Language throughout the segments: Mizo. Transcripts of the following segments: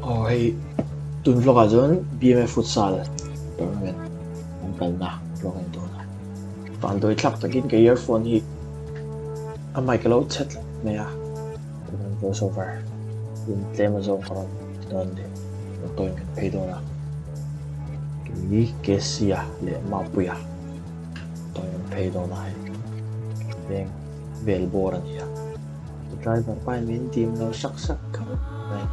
Aw hei tun vlog ah chuan BMF futsal tournament an kalna vlog a ni dawn a, vanduai thlak takin ka earphone hi a mic a lo chhe tlat mai a, tunah voice over in tlem a zawng ka rawn ti dawn a ni, motor in kan phei dawn a, kei Kesia leh Mapuia motor in kan phei dawn a hei veng vel bawr a ni a. Driver pa in min dim lo sak sak khawp mai.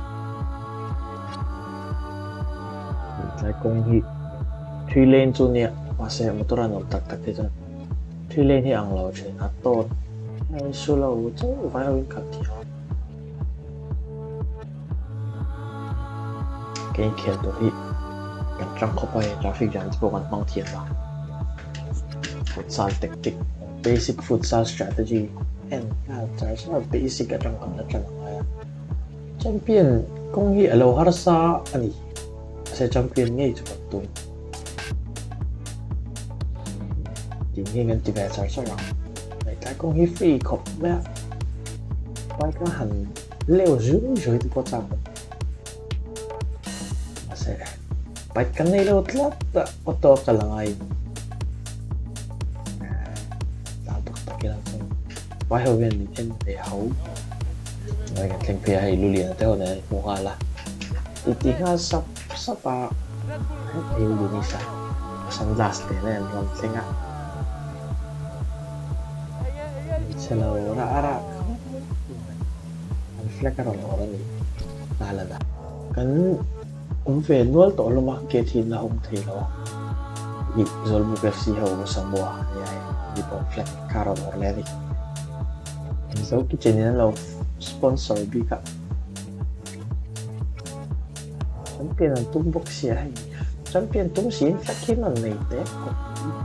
Tlai kawng hi three lane chu nia mahse motor a nuam tak tak te chuan three lane hi ang lo thin a tawt a su lo chauh vai ho in khalh thiam a. Ke inkhel tur hi kan tang khawp a hei traffic jam te pawh kan hmang thiam a futsal tactic basic futsal strategy. En nghal char char basic atang kan la tan angai a, champion kawng hi a lo harsa a ni, mahse champion ngei chu kan tum tih hi kan ti ve char char ang, hei kawng hi free khawp mai a, bike a han leu zui zui te pawh chak ang, mahse bike kan nei lo tlat a auto a kal angai. Tlan tak tak ila chuan vai ho hian min en ve ho vai kan thleng phei a hei luliana te ho nen an hmu nghal a ti ti nghal sap sap a hei Denisa sunglass nen a rawn thleng a hmeichhe lo rah rah an flag a rawn awrh a ni nghal a kan. Awm ve nual tawh hlawm a, gate hi la hawng thei lo a, ih Zawlbuk FC ho Samoa a nia hei, mi pawh flag kha a rawn awrh leh a ni. Mizo kitchen in an lo sponsor bik a, champion an tum bawk sia hei, champion tum siin flag hi an rawn nei teh khawp mai.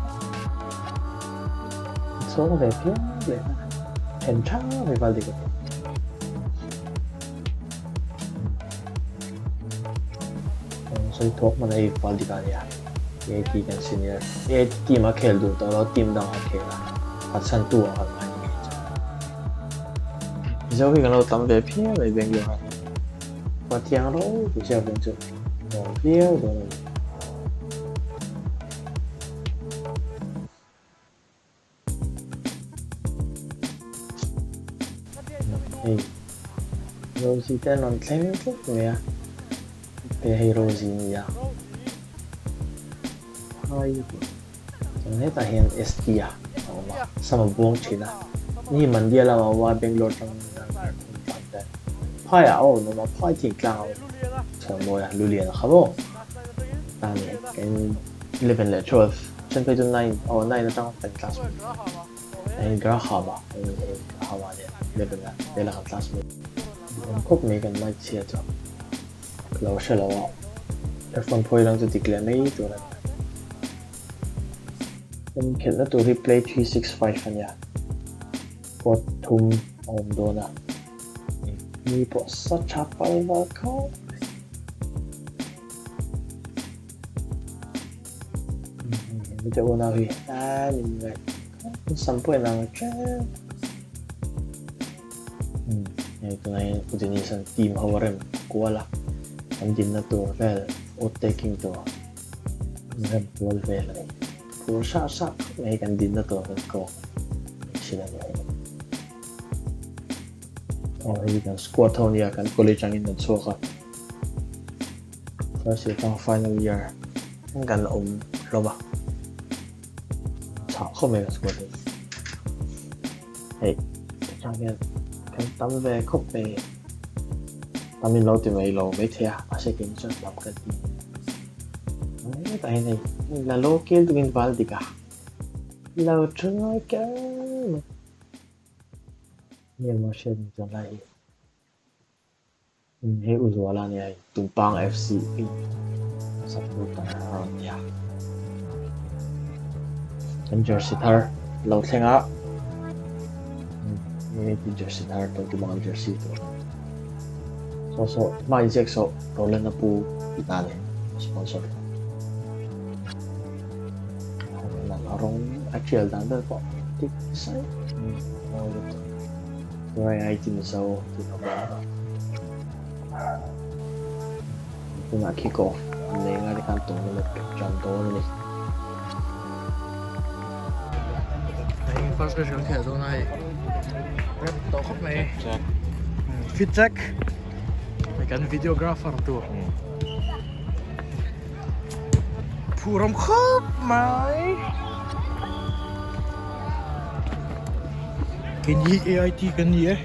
An chhawng ve phian leh a, then tha mai Valdika pawh. Sawi thawk hman a hei Valdika a nia AIT kan senior AIT team a khel duh tawh lo team dang a khel a phatsan tu ang kan ngai ni ngei chuan Mizo hi kan lo tam ve phian mai Bangalore ah hian khua thiang ropui sia veng chu nuam viau dawn a ni. Hei Rosie te an rawn thleng tlat mai a he hei Rosie a ni a phai chuan hetah hian ST a a awm a sam a buang thin a ni Mandya lamah a awm a Bangalore atangin a phaiah a awm a phai thingtlang a awm chhuanmawi a lulian a kha maw ta ni kan 11 leh 12 then phei chu 9 aw 9 atang kan class hei Graham a hei Graham a nia 11 a vela kan classmate awm khawp mai kan mic chhia chu ka lo hre lo a earphone phawi lang chu dik leh mai tur a ni kan khelhna tur hi play 365 a nia court thum a awm dawn a ni pawh sa tha pal val khawp mai. Mite unau hi an inngaih an sam pawh in ang ṭep. Hei tunah hian Pu Dennis an team ho a rem kual a, an dinna tur vel oath taking tur an rem kual vel a ni. Phur sah sah khawp mai kan dinna tur kan kawk hrilh a ni hei. Aw hei kan squad ho nia kan college angin kan chhuak a. First year atang final year thleng kan la awm hlawm a, chhah khawp mai kan squad hi. Hei atang hian kan tam ve khawp mai, tam in lo ti mai lo maithei a, mahse keini chuan tam kan ti. Hetah hian hei la lo kil tukin val dik a, lo thu ngai kher mai. Nge maw hriat ni chuan lai hi. Hei U Zuala nia hei Tumpang FC supporter a rawn nia. Kan jersey thar lo thleng a. Hei jersey thar to tumang jersey tur. So so hma inziak so Roland a pu tih ta ni sponsor. A rawng a tial dan vel pawh tik sai. Mawi lutuk. Tungai ai ti Mizo tih ka hmu a. Tunah kick off an nei anga tikhan tournament kan tan dawn a ni. Hei first match kan khelh dawn a hei rep tawh khawp mai fit check hei kan videographer tur phur awm khawp mai keini AIT kan ni e.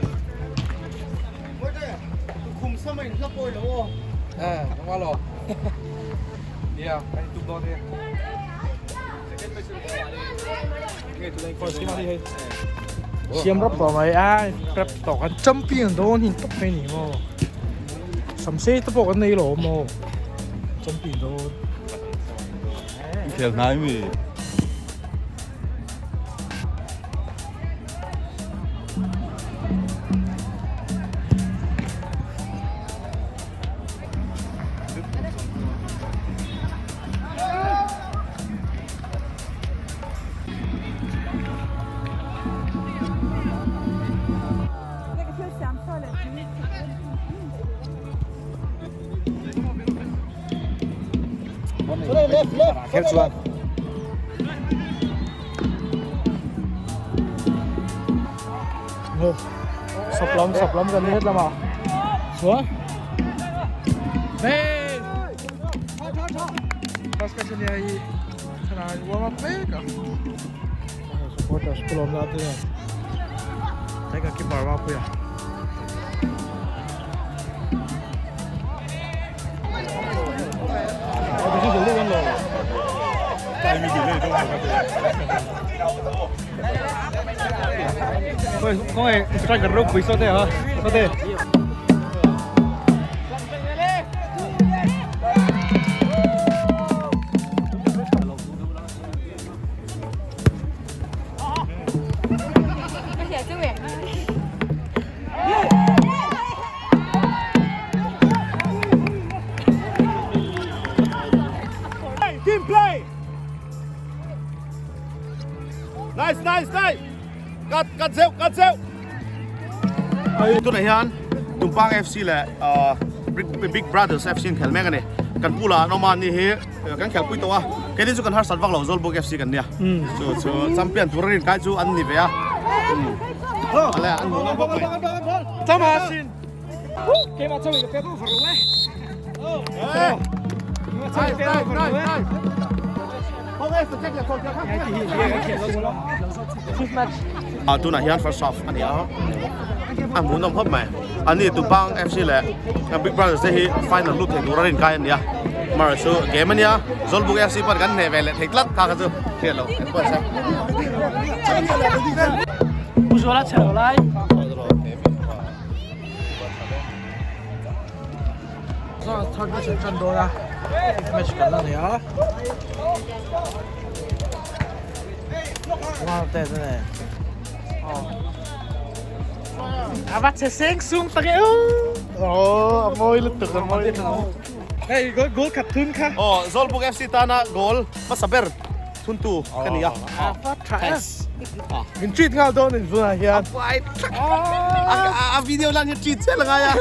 Siam rap tawh mai a rap tawh kan champion dawn hin tawp mai ni maw samsei te pawh kan nei lo maw champion dawn. Khel hnai mi. Kher chuan. Sap lam sap lam kan ni het lama chuan hey first ka chania hi thana warm up mek a supporters pulawm na te nen ka keeper wa puia Striker ropui saw te a saw te. Team play! Nice, nice, nice! Cut, cut zeuh, cut zeuh! Tunah hian Tumpang FC leh Big Brothers FC an khel mek a ni. Kan pula an awm a, ni hi kan khelpui tawh a. Keini chu kan harsat vak lo, Zawlbuk FC kan nia. Chu chu champion tur a rinkai chu an ni ve a. Ale an hmuh nawm bawk mai. Tunah hian first half a ni a, a hmuhnawm khawp mai. Ani Tupang FC leh Big Brothers te hi final lut thei tura rinkai a ni a. Amaherawhchu chu game a nia, Zawlbuk FC pawn kan hneh ve leh thei tlat kha kha chu hriat loh eng pawh a ni se. Pu Zuala chhe lo lai. Third match an tan dawn a, fifth match kan la nei a. Wow, te te ne. A va che seng sung tak e. Oh, a mawi lutuk a mawi. Hey, goal goal khat thun kha. Oh, Zawlbuk FC tana goal hmasa ber thuntu ka ni a. A va tha e. Min treat nghal dawn in vunah hian. A video lan hi treat zel a ngai a.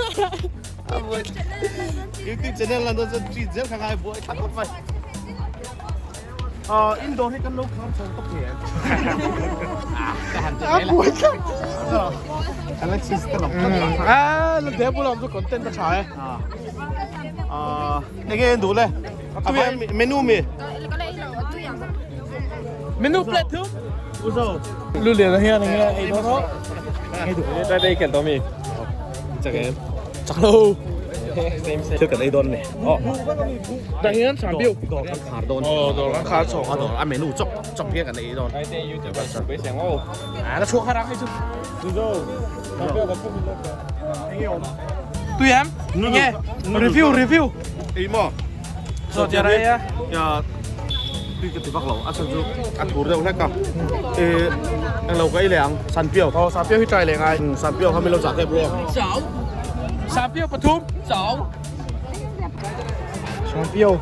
YouTube channel lan dawn chuan treat zel kha ngai buai thak khawp mai. Indoor hi kan lo khar chho tawp thei em? A buai thak. Alexis ka lam. A la te bulam chu content a tha e. Enge en duh le? A vai menu mi? Menu plate thu. Lu lian hian enge ei dawn rawh. Đây đây kèn to mi. Chak em. Chak lo. Thil kan ei dawn ni. Dah hian chang biu. Dawr kan khar dawn. Aw dawr kan khar chawk. A dawr a menu chawp chawp hian kan ei dawn. Ai te YouTube a pe seng o. A la chhuak har ang hei chu. Tui em? Nge review review. Ei maw? Saw tia rai a. Ya tui ka ti vak lo a chhan chu a thur deuh hlek a. E eng lo ka ei leh ang sanpiau. Aw sanpiau hi try leh ngai. Sanpiau kha min lo chah tep bro. Chau. Sanpiau pathum. Chau. Sanpiau.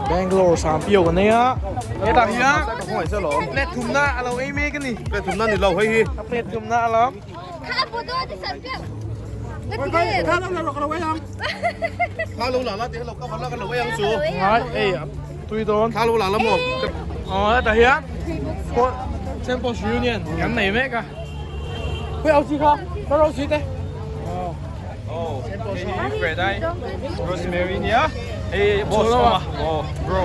Bangalore sanpiau kan nei a. Hetah hian plate thumna a lo ei mek a ni. Plate thumna ni lo hei hi. A plate thumna a lo. Thla lo la la ti hello ka la ka lo ei ang chu. Ngai ei tui dawn. Thla lo la la maw. Aw hetah hian Temples Reunion kan nei mek a. Pui au chi kha ka ro chi te. Oh, hei Fred ai Rosemary nia. Hei boss awm a. Oh, bro.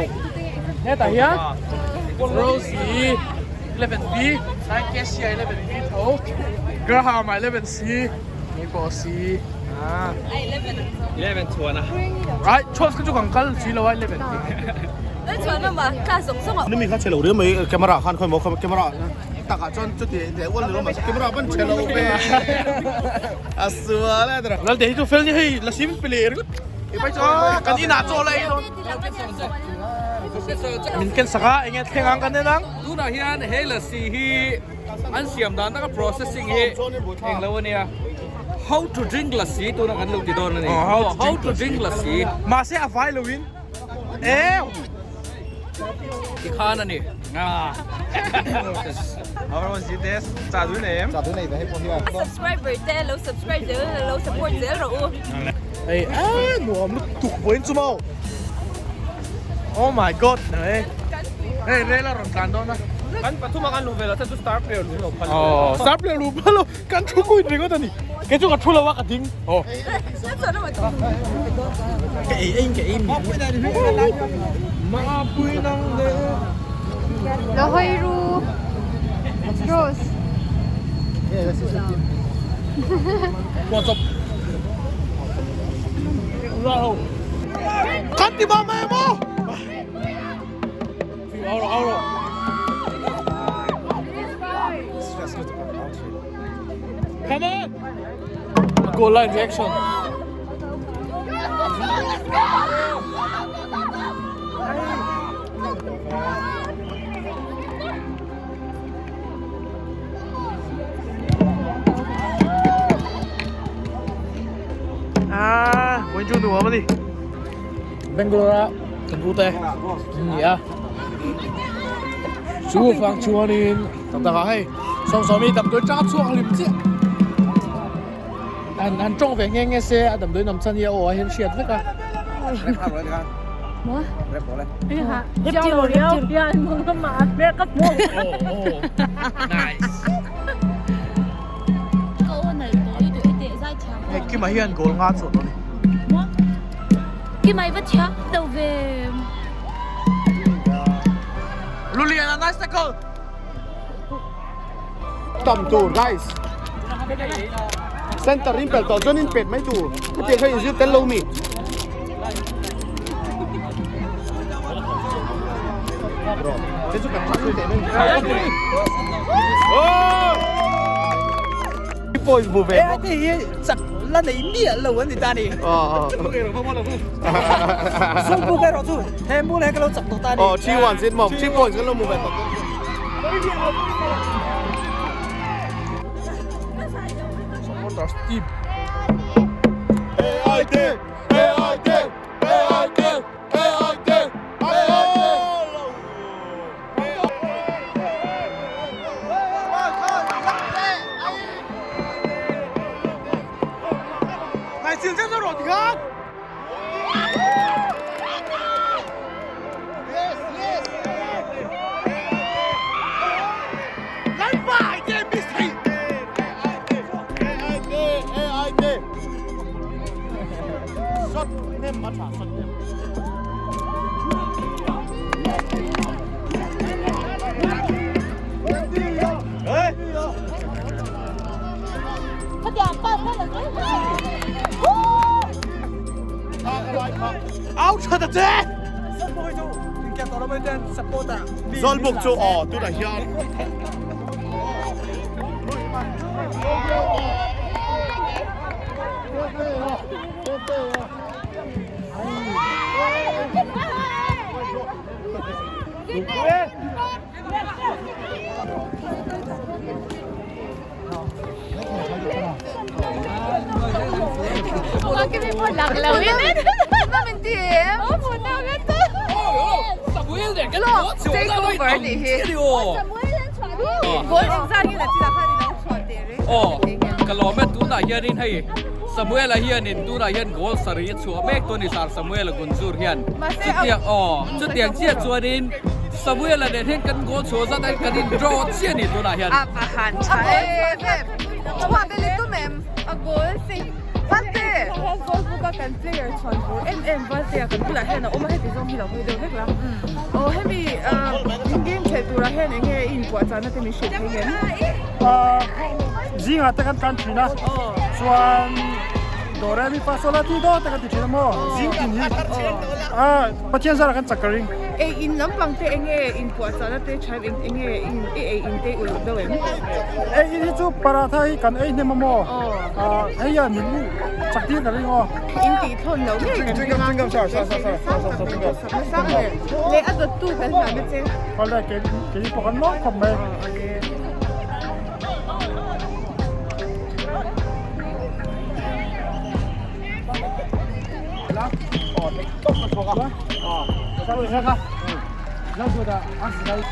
Hetah hian Rosie 11B, sai Cassia 11B tho, Graham 11C. Ni pawh si. Ah. 11 chuan a. Ai, chuan ka chu kan kal si lo a 11 ti. Na chuan ama class zawng zawng a. Nimi kha chhe lo riau mai camera khan khawi maw camera takah chuan chuti leh ual ni lo mahse camera ban chhe lo ve. A sual a dra. Lal te hi chu fel ni hei la sim pe leh ringawt. Kan inah chaw la ei dawn. Min ken sak a enge thleng ang kan en ang. Tunah hian he lassi hi An siam dan taka processing hi eng lo ania. How to drink lassi tuna kan lo ti dawn ani. How to drink lassi. Mahse a vai lo in ew. Ti khan ani. Subscriber te lo subscribe zel lo support zel rawh u. Ei a nuam lutuk vawiin chu maw. Oh my god hei rel a rawn tlan dawn a. Kan pathum a kan luh ve lo chuan chu star player luh lo phal lo. Star player luh phal lo kan thu kuit ringawt a ni. Kei chu ka thu lo a ka ding. Aw. Ka ei ei ka ei mi. Mapui nang le. Lo hawi ru. Rose. What's up? Kan ti ba mai maw? Au rawh, au rawh. Come on! Goal line reaction. Ah, vawiin chu nuam a ni. Bangalore a kan u te an ni a. Chu vang chuanin tak takah hei sawmsawmi damdawi tanga chhuak hlim chiah. An an tawng ve nghe nghe se a damdawi nam chan hi a aw ah hian hriat vek a. Nice. Hei Kima hian goal nga chuan a ni. Kima i va thiam lo ve. Luliana nice tackle. Tam tur guys. Center in pel tawh chuan in pet mai tur. Hetiang kha inzir tel lo mi. Point bu ve. Ê hi chak la nei miah lo an ti ta ni. Sum bu cái ro chu he mu le ka lo chak tawh ta ni. Ờ, 3-1 zin mawm, 3 points kan lo mu ve tawh. Supporters team. AIT AIT AIT AIT AIT Này xin xếp cho rồi thì khác. Shot nem a tha shot nem. Out tha che. Zawlbuk chu aw tunah hian Aw, ka lawm e tunah hianin hei Samuela hianin tunah hian goal sarih a chhuah mek tur a ni Sir Samuela Gunzur hian chutiang aw chutiang chiah chuanin Samuela nen hian kan goal chhuah zat a kan in draw chiah a ni tunah hian. A va han tha em em chhuah ve leh tum em a goal sing Valte goal book a kan player chhuan tur em em Valte a kan bulah hian a awm a heti zawng hi lo hawi deuh vek la aw hemi in game khelh turah hian eng nge i inpuahchahna te min hrilh thei em? Zingah te kan tlan thin a, chuan do re mi fa sol la ti do te kan ti thin a maw, zing tin hi Pathian zarah kan chak ka ring. Ei in lampang te enge inpuahchahna te tha em enge i ei in te i uluk deuh em? Ei in hi chu paratha hi kan ei hnem a maw, hei hian min chak tir ka ring aw. In tih thlawn loh ngei kan ring a, sakna sang leh leh a dawttu kan hlan a che. Awle kei pawh kan lawm khawp mai.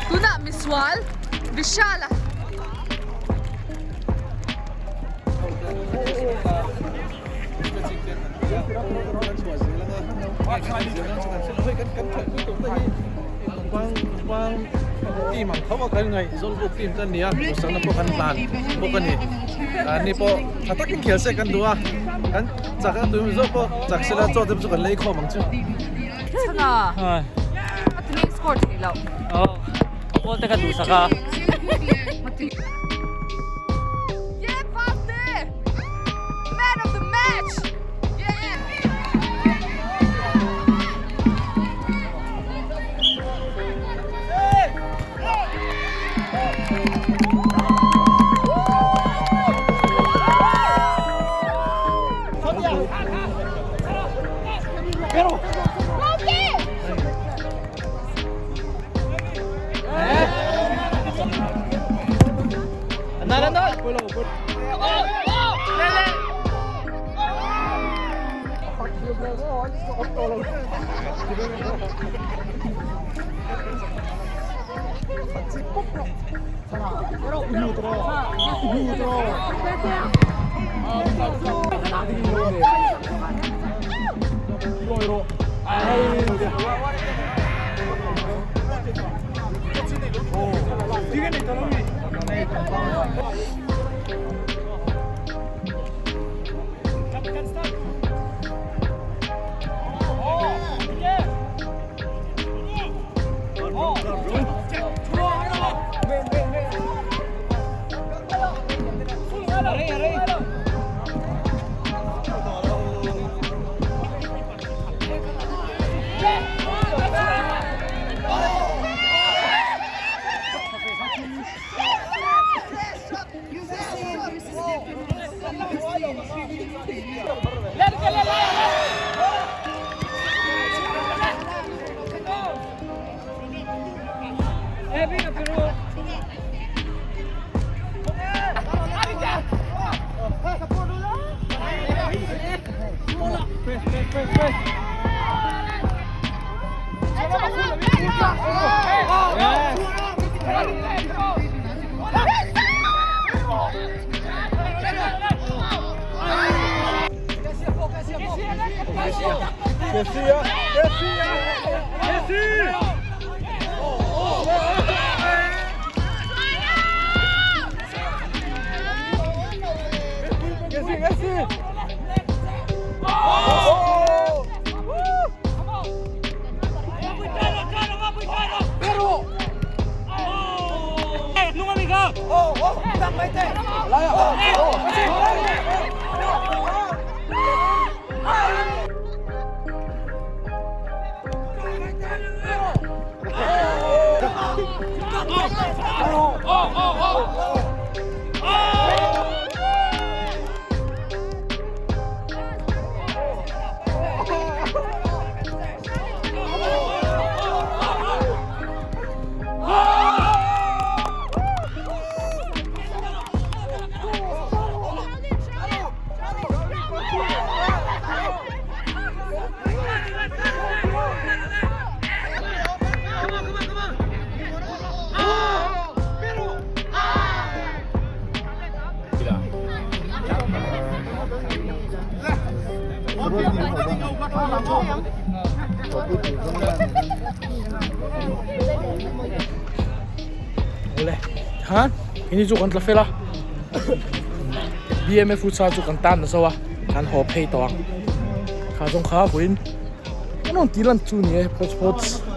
Tunah misual Vishal a. Team ang tho a kan ngaih Zawlbuk team kan ni a duhsakna pawh kan hlan bawk a ni ni pawh tha takin khel se kan duh a kan chak a tui zawk pawh chak sela chaw te chu kan lei khawm ang chu. Chhana a ti nge score theih loh. Aw ball te ka duhsak a. Yeah Valte! Man of the match! Yeah! Awle khan ini chu kan tla fel a BMF futsal chu kan tan na zo a kan haw phei tawh ang kha zawng kha vawiin an rawn tih lan chu ni e sports.